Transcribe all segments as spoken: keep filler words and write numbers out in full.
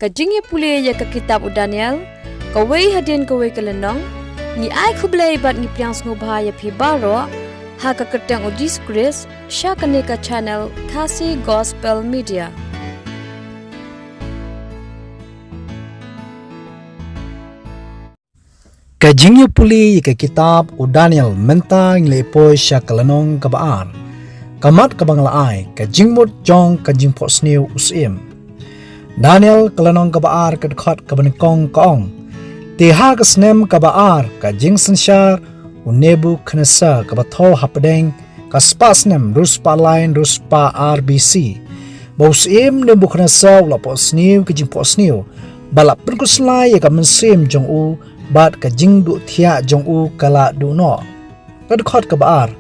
Ka jingïapule ïa ka kitab u Daniel, kawei hadien kawei ka lynnong. Ngi ai khublei bad ngi pdiang sngewbha ïa phi baroh ha ka kyrteng u Jisu Khrist, sha kane ka channel Khasi Gospel Media. Ka jingïapule ïa ka kitab u Daniel, mynta ngi la poi sha ka lynnong kaba ar. Ka mat kaba nga la ai, ka jingmut jong ka jingphohsniew u syiem. Daniel, ka lynnong kaba ar, ka dkhot kaba nyngkong ka ong: Te ha ka snem kaba ar ka jingsynshar u Nebukhadnesar kaba thoh hapdeng ka spah snem, hynriew spah lai, hynriew spah ar B C, ba u syiem Nebukhadnesar u la phohsniew ka jingphohsniew, ba la pynkhuslai ïa ka mynsiem jong u, bad ka jingduh thiah jong u ka la duh noh. Ka dkhot kaba ar: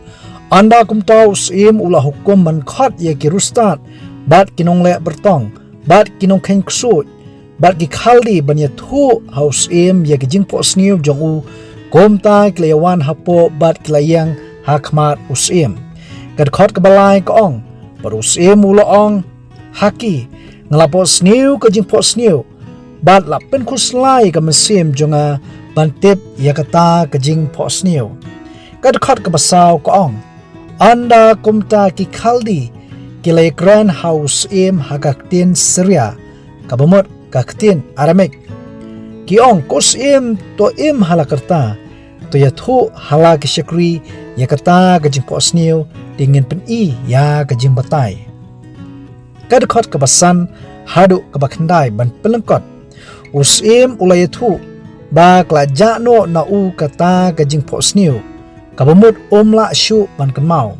Ynda kumta u syiem u la hukum ban khot ïa ki riewstad, bad ki nongleh byrtong, bad ki nongkheiñ ksuid, bad ki Khaldi ban ïathuh ha u syiem ïa ki jingphohsniew jong u. Kumta ki la ïawan hapoh bad ki la ïeng ha khmat u syiem. Ka dkhot kaba lai ka ong: Bad u syiem u la ong ha ki, nga la phohsniew ka jingphohsniew, bad la pynkhuslai ïa ka mynsiem jong nga ban tip ïa kata ka jingphohsniew. Ka dkhot kaba saw ka ong: Ynda kumta ki Khaldi ki la ïakren ha u syiem ha ka ktien Siria, kaba mut ka ktien Aramik. Ki ong, ko syiem, to im ha la ka rta, to ïathuh ha la ki shakri ïa kata ka jingphohsniew, te ngin pyni ïa ka jingbatai. Ka dkhot kaba san haduh kaba khyndai ban pynlyngkot. U syiem u la ïathuh ba ka la jah noh na u kata ka jingphohsniew, kaba mut um lah shuh ban kynmaw.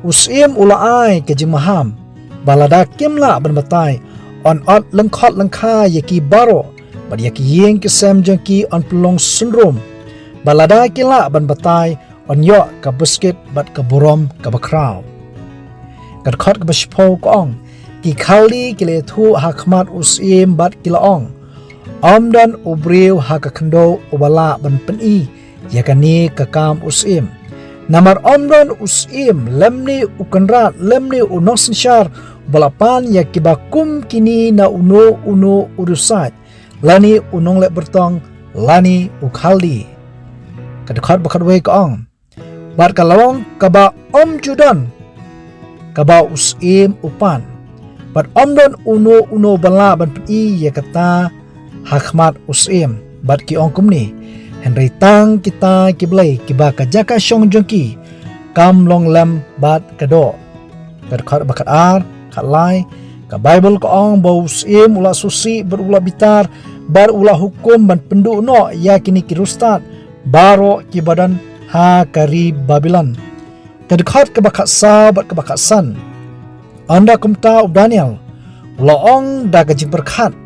U syiem u la ai ka jingmaham ba lada kim lah ban batai, yn ot lyngkhot lyngkha ïa ki baroh, bad ïa ki ïing ki sem jong ki yn pynlong synrum, ba lada ki lah ban batai, yn ïoh ka buskit bad ka burom kaba khraw. Ka dkhot kaba shiphew ka ong: Ki Khaldi ki la ïathuh ha khmat u syiem bad ki la ong, ym don u briew ha ka khyndew uba lah ban pyni ïa kane ka kam u syiem. Namar ym don u syiem, lymne u kynrad, lymne u nongsynshar, uba la pan ïa kiba kum kine na uno uno u riewsaid, lane u nongleh byrtong, lane u Khaldi. Ka dkhot ba khatwei ka ong: Bad ka long kaba ym ju don kaba u syiem u pan, bad ym don uno uno ba lah ban pyni ïa kata ha khmat u syiem. Bad ki ong kumne: Hynrei tang kita ki blei kiba ka jaka shong jong ki kam long lem bad ka doh. Ka dkhot ba khatar, khatlai, ka Baibl ka ong ba u syiem u la sngewsih bad u la bitar, bad u la hukum ban pynduh noh ïa kine ki riewstad baroh kiba don ha ka ri Babilon. Ka dkhot kaba khatsaw bad kaba khatsan. Ynda kumta u Daniel u la ong da ka jingpyrkhat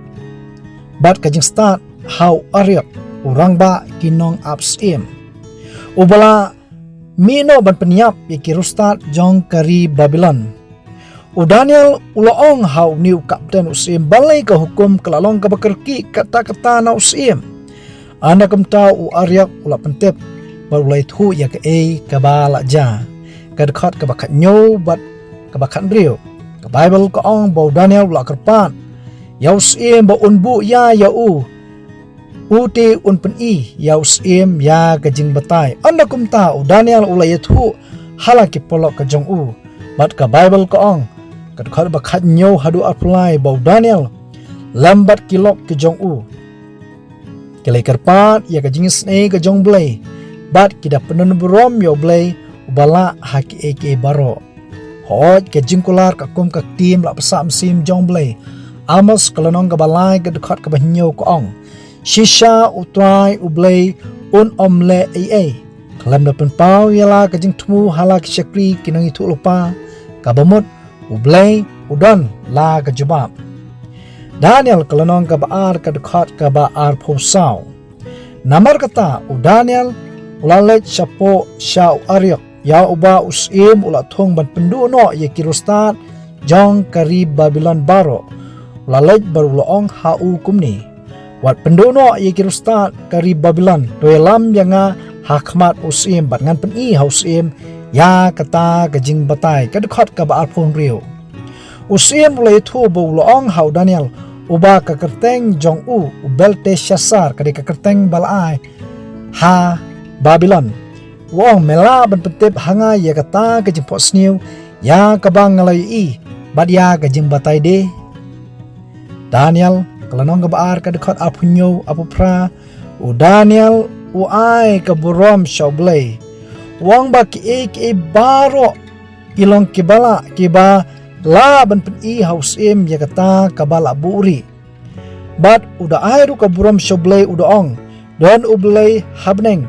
bad ka jingstad ha u Ariok, u rangbah ki nongap syiem, uba la mih noh ban pynïap ïa ki riewstad jong ka ri Babilon. U Daniel u la ong ha une u kapten u syiem, balei ka hukum ka la long kaba kyrkieh katta katta na u syiem? Ynda kumta u Ariok u la pyntip bad u la ïathuh ïa kaei kaba la jia. Ka dkhot kaba khathynñiew bad kaba khathynriew, ka Baibl ka ong ba u Daniel u la kyrpad ïa u syiem ba un buh ïa ïa u, u te un pyni ïa u syiem ïa ka jingbatai. Ynda kumta u Daniel u la ïathuh ha la ki paralok ka jong u. Bad ka Baibl ka ong, ka dkhot ba khathynñiew haduh arphew lai, ba u Daniel lem bad ki lok ki jong u ki la kyrpad ïa ka jingisynei ka jong U Blei, bad ki da pyndonburom ïa U Blei uba lah ha kiei kiei baroh. Hooid, ka jingkular ka kum ka ktien la pynshah mynsiem jong U Blei. Amos ka lynnong kaba lai, ka dkhot kaba hynñiew ka ong, shisha U Trai U Blei un ym leh ei ei, khlem da pynpaw ïa la ka jingthmu ha la ki shakri ki nongïathuhlypa, kaba mut U Blei u don la ka jubab. Daniel ka lynnong kaba ar, ka dkhot kaba arphew saw. Namar kata u Daniel u la leit shapoh sha u Ariok, ïa uba u syiem u la thung ban pynduh noh ïa ki riewstad jong ka ri Babilon baroh. U la leit bad u la ong ha u kumne, wat pynduh noh ïa ki riewstad ka ri Babilon, to ïalam ïa nga ha khmat u syiem, bad ngan pyni ha u syiem ïa kata ka jingbatai. Ka dkhot kaba arphew hynriew. U syiem u la ïathuh bad u la ong ha u Daniel, uba ka kyrteng jong u, u Belteshassar, ka dei ka kyrteng ba la ai ha Babilon. U ong, me lah ban pyntip ha nga ïa kata ka jingphohsniew ïa kaba nga la ïohi, bad ïa ka jingbatai de. Daniel, ka lynnong kaba ar, ka dkhot arphew hynñiew, arphew phra. U Daniel u ai ka burom sha U Blei. U ong ba kiei kiei baroh ki long kiba lah, kiba lah ban pyni ha u syiem ïa kata kaba la buhrieh. Bad u da ai ruh ka burom sha U Blei, u da ong, don U Blei ha bneng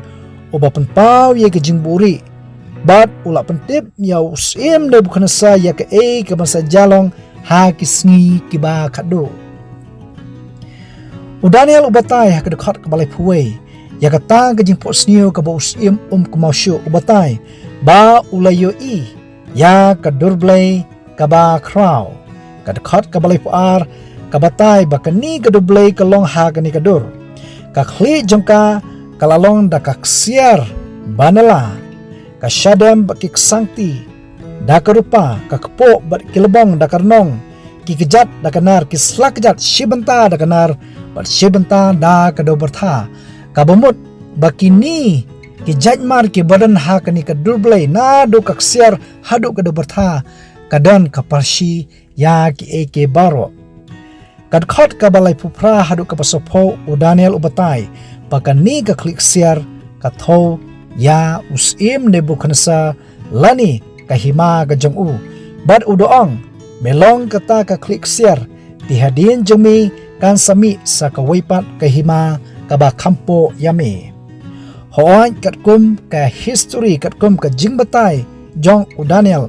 uba pynpaw ïa ka jingbuhrieh. Bad u la pyntip ïa u syiem Nebukhadnessar ïa kaei kaban sa jia long ha ki sngi kiba khatduh. U Daniel u batai ha ka dkhot kaba laiphew wei ïa kata ka jingphohsniew kaba u syiem um kynmaw shuh. U batai ba u la ïohi ïa ka dur Blei kaba khraw. Ka dkhot kaba laiphew ar ka batai ba kane ka dur Blei ka long ha kane ka dur. Ka khlieh jong ka ka la long da ka ksiar ba nylla, ka shadem bad ki ksangti da ka rupa, ka kpoh bad ki lbong da ka rnong, ki kjat da ka nar, ki sla kjat shi bynta da ka nar bad shi bynta da ka dewbyrtha. Kaba mut ba kine ki jait mar kiba don ha kane ka dur Blei, naduh ka ksiar haduh ka dewbyrtha, ka don ka parshi ïa kiei kiei baroh. Ka dkhot kaba laiphew phra haduh kaba sawphew, u Daniel u batai ba kane ka khlieh ksiar ka thew ïa u syiem Nebukhadnessar lane ka hima ka jong u. Bad u da ong, me long kata ka khlieh ksiar, te hadien jong me kan sa mih sa kawei pat ka hima kaba kham poh ïa me. Hooid, katkum ka history, katkum ka jingbatai jong u Daniel,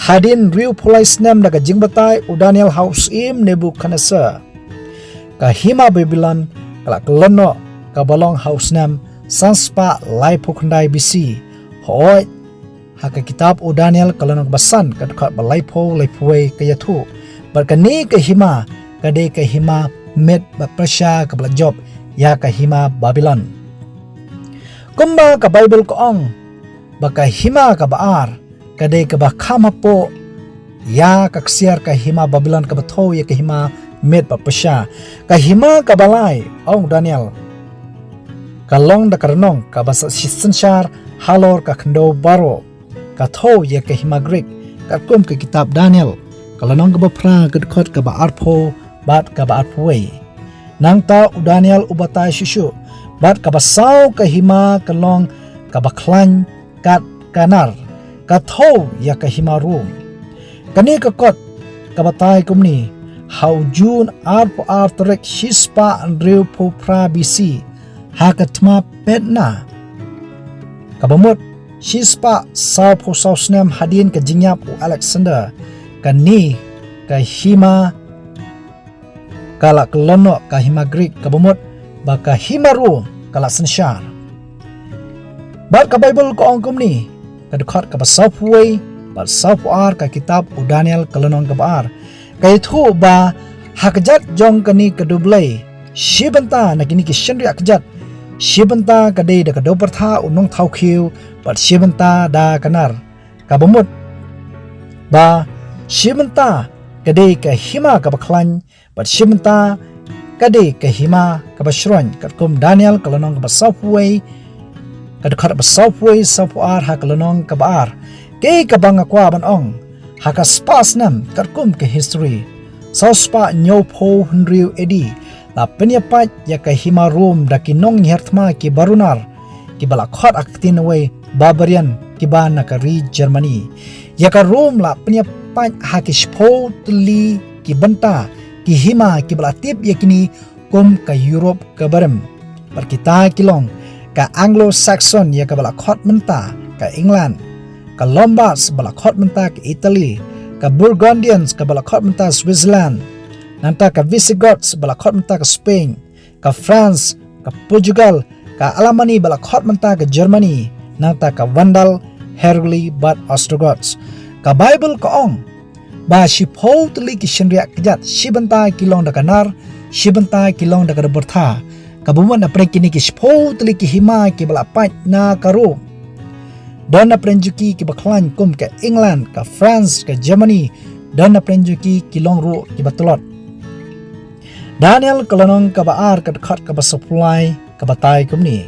hadien hynriewphew lai snem da ka jingbatai u Daniel ha u syiem Nebukhadnessar, ka hima Babilon ka la kyllon noh kaba long ha u snem san spah laiphew khyndai B C. Hooid, ha ka kitab u Daniel ka lynnong ba san, ka dkhot ba laiphew, laiphew wei ka ïathuh ba kane ka hima ka dei ka hima Med bad Persia kaba la jop ïa ka hima Babilon. Kumba ka Baibl ka ong ba ka hima kaba ar ka dei kaba kham hapoh ïa ka ksiar ka hima Babilon kaba thew ïa ka hima Med bad Persia. Ka hima kaba lai, ong u Daniel, ka long da ka rnong kaba sa shi synshar halor ka khyndew baroh. Ka thew ïa ka hima Greek, katkum ka kitab Daniel ka lynnong kaba phra, ka dkhot kaba arphew bad kaba arphew wei. Nangta u Daniel u batai shuh shuh, bad kaba saw ka hima ka long kaba khlaiñ kat ka nar, ka thew ïa ka hima Rom. Kane ka kot ka batai kumne, ha u Jun arphew ar tarik, shi spah hynriewphew phra B C, ha ka thma Petna, kaba mut shi spah sawphew saw snem hadien ka jingïap u Alexander. Kane ka hima ka la kyllon noh ka hima Greek, kaba mut ba ka hima Rom ka la synshar. Bad ka Baibl ka ong kumne, ka dkhot kaba sawphew wei bad sawphew ar ka kitab u Daniel ka lynnong kaba ar, ka ïathuh ba ha ka jait jong kane ka dur Blei, shi bynta na kine ki shynriah kjat, shi bynta ka dei da ka dewbyrtha u nongthaw khiew bad shi bynta da ka nar. Kaba mut ba shi bynta ka dei ka hima kaba khlaiñ bad shi bynta ka dei ka hima kaba shroiñ, katkum Daniel ka lynnong kaba sawphew wei, ka dkhot ba sawphew wei, sawphew ar ha ka lynnong kaba ar. Kaei kaba nga kwah ban ong, ha ka spah snem, katkum ka history, saw spah hynñiewphew hynriew A D, la pynïapait ïa ka hima Rom da ki nonghiar thma kiba runar, kiba la khot ha ka ktien nongwei Barbarian, kiba na ka ri Germany. Ïa ka Rom la pynïapait ha ki shiphew tylli ki bynta, ki hima kiba la tip ïa kine kum ka Europe kaba rim. Bad kita ki long ka Anglo-Saxon, ïa kaba la khot mynta ka England, ka Lombards, ba la khot mynta ka Italy, ka Burgundians, kaba la khot mynta Switzerland, nangta ka Visigoths, ba la khot mynta ka Spain, ka France, ka Portugal, ka Alamani, ba la khot mynta ka Germany, nangta ka Vandal, Heruli bad Ostrogoths. Ka Baibl ka ong ba shiphew tylli ki shynriah kjat, shi bynta ki long da ka nar, shi bynta ki long da ka dewbyrtha. Kaba mut napdeng kine ki shiphew tylli ki hima kiba la pait na ka Rom, don napdeng jong ki kiba khlaiñ kum ka England, ka France, ka Germany, don napdeng jong ki ki long ruh kiba tlot. Daniel ka lynnong kaba ar ka dkhot kaba sawphew lai ka batai kumne: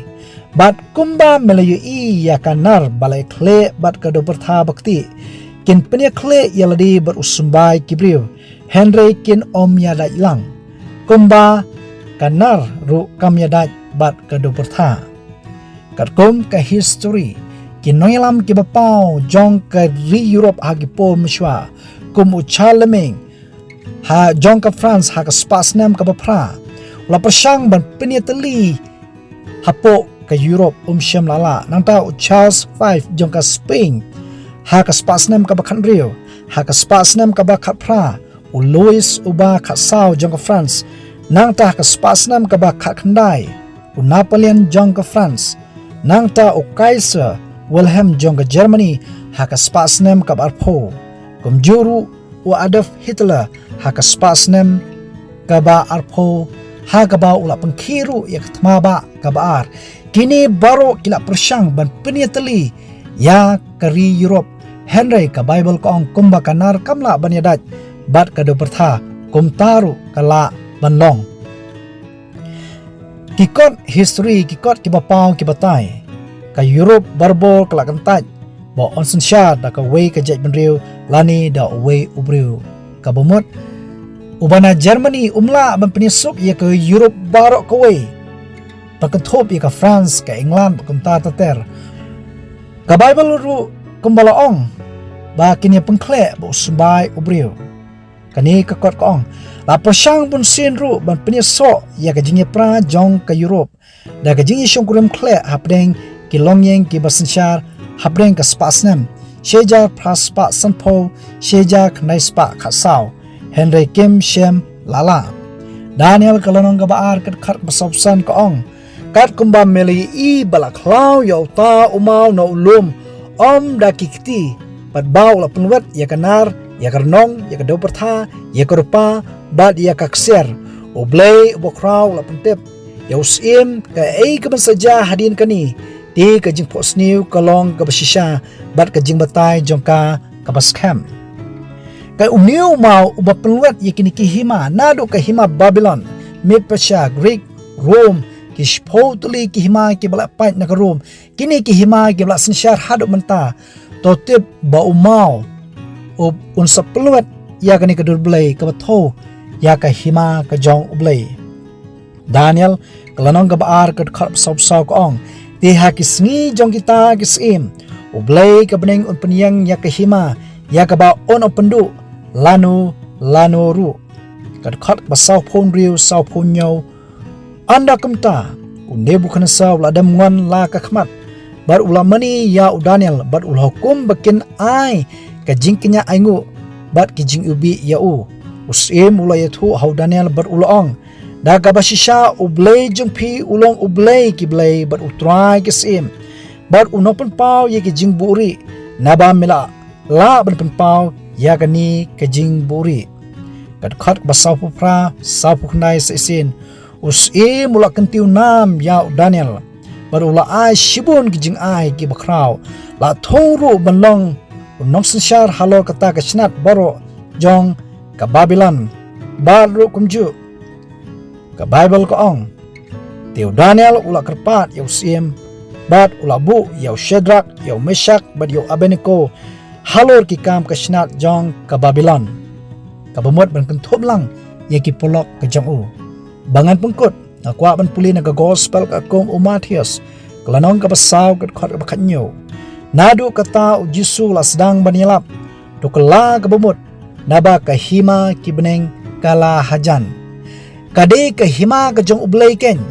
Bad kumba me la ïohi ïa ka nar ba la ïakhleh bad ka dewbyrtha bakti, kin pynïakhleh ïa lade bad u symbai ki briew, hynrei kin ym ïadait lang, kumba ka nar ruh kam ïadait bad ka dewbyrtha. Katkum ka histori, ki nongïalam kiba paw jong ka ri Europe ha ki por mynshuwa, kum u Charlemagne ha jong ka France ha ka spah snem kaba phra, u la pyrshang ban pynïatylli hapoh ka Europe, um shym la lah. Nangta u Charles five jong ka Spain ha ka spah snem kaba khathynriew, ha ka spah snem kaba khatphra u Louis uba khatsaw jong ka France, nangta ha ka spah snem kaba khatkhyndai u Napoleon jong ka France, nangta u Kaiser Wilhelm jong ka Germany ha ka spah snem kaba arphew, kumjuh ruh u Adolf Hitler ha ka spah snem kaba arphew, ha kaba u la pynkhih ruh ïa ka thma bah kaba ar. Kine baroh ki la pyrshang ban pynïatylli ïa ka ri Europe, hynrei ka Baibl ka ong, kumba ka nar kam lah ban ïadait bad ka dewbyrtha, kumta ruh ka lah ban long. Ki kot histori, ki kot kiba paw ki batai, ka Europe barabor ka la kyntait ba yn synshar da kawei ka jaitbynriew lane da uwei u briew. Kaba mut, uba na Germany um lah ban pynïasuk ïa ka Europe baroh kawei, ba kynthup ïa ka France, ka England, kumta ter ter. Ka Baibl ruh kumba la ong ba kin ïapynkhleh bad u symbai u briew. Kane ka kot ka ong, la pyrshang bunsien ruh ban pynïasoh ïa ka jingïapra jong ka Europe da ka jingïashongkurim khleh hapdeng ki longïing kiba synshar hapdeng ka spah snem shi hajar phra spah sanphew, shi hajar khyndai spah khatsaw, hynrei kim shym la lah. Daniel ka lynnong kaba ar ka dkhot kaba sawphew san ka ong, katkumba me la ïohi ba la khlaw ïa uta u maw na u lum, ym da ki kti, bad ba u la pynwit ïa ka nar, ïa ka rnong, ïa ka dewbyrtha, ïa ka rupa, bad ïa ka ksiar, U Blei uba khraw u la pyntip ïa u syiem kaei kaban sa jia hadien kane. Te ka jingphohsniew ka long kaba shisha, bad ka jingbatai jong ka kaba skhem. Ka une u maw uba pynwit ïa kine ki hima, naduh ka hima Babilon, Mid Persia, Greek, Rome, ki shiphew tylli ki hima kiba la pait na ka Rome, kine ki hima kiba la synshar haduh mynta. To tip ba u maw u, un sa pynwit ïa kane ka dur Blei kaba thew ïa ka hima ka jong U Blei. Daniel ka lynnong kaba ar ka dkhot sawphew saw ka ong, te ha ki sngi jong kita ki syiem, U Blei ka bneng un pynïeng ïa ka hima, ïa kaba un ym pynduh lano lano ruh. Ka dkhot kaba sawphew hynriew, sawphew hynñiew. Ynda kumta, u Nebukhadnessar u la dem ngon la ka khmat, bad u la mane ïa u Daniel, bad u la hukum ba kin ai ka jingkñia ainguh bad ki jingiwbih ïa u. U syiem u la ïathuh ha u Daniel bad u la ong, da kaba shisha U Blei jong phi u long U Blei ki blei bad U Trai ki syiem, bad u nongpynpaw ïa ki jingbuhrieh, naba me la lah ban pynpaw ïa kane ka jingbuhrieh. Ka dkhot kaba sawphew phra, sawphew khyndai sa shisien, u syiem u la kyntiew nam ïa u Daniel, bad u la ai shibun ki jingai kiba khraw. La thung ruh ban long u nongsynshar halor kata ka shnat baroh jong ka Babilon. Bad ruh kumjuh, ka Baibl ka ong, te u Daniel u la kyrpad ïa u syiem, bad u la buh ïa u Shadrak, ïa u Meshak, bad ïa u Abednego halor ki kam ka shnat jong ka Babilon, kaba mut ban kynthup lang ïa ki paralok ka jong u. Ba ngan pynkut, nga kwah ban pule na ka Gospel katkum u Mathaios, ka lynnong kaba saw, ka dkhot kaba khathynñiew. Naduh kata u Jisu u la sdang ban ïalap, to kylla kaba mut, naba ka hima ki bneng ka la hajan. Ka dei ka hima ka jong U Blei keiñ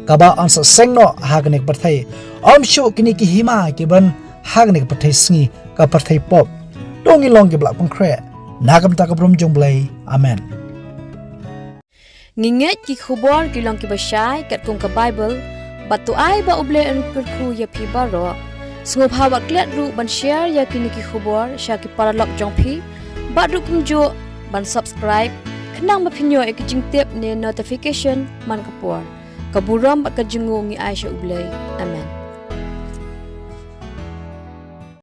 kaba yn sa seng noh ha kane ka pyrthei. Ym shuh kine ki hima kiban ha kane ka pyrthei sngi, ka pyrthei pop. To ngin long kiba la pynkhreh na ka bynta ka burom jong U Blei. Amen. Ngi ngeit ki khubor ki long kiba shai katkum ka Baibl, bad to ai ba U Blei un kyrkhu ïa phi baroh. Sngewbha wat klet ruh ban share ïa kine ki khubor sha ki paralok jong phi, bad ruh kumjuh ban subscribe, khnang ba phin ïoh ïa ki jingtip ne notification man ka por. Ka burom bad ka jingnguh ngi ai sha U Blei. Amen.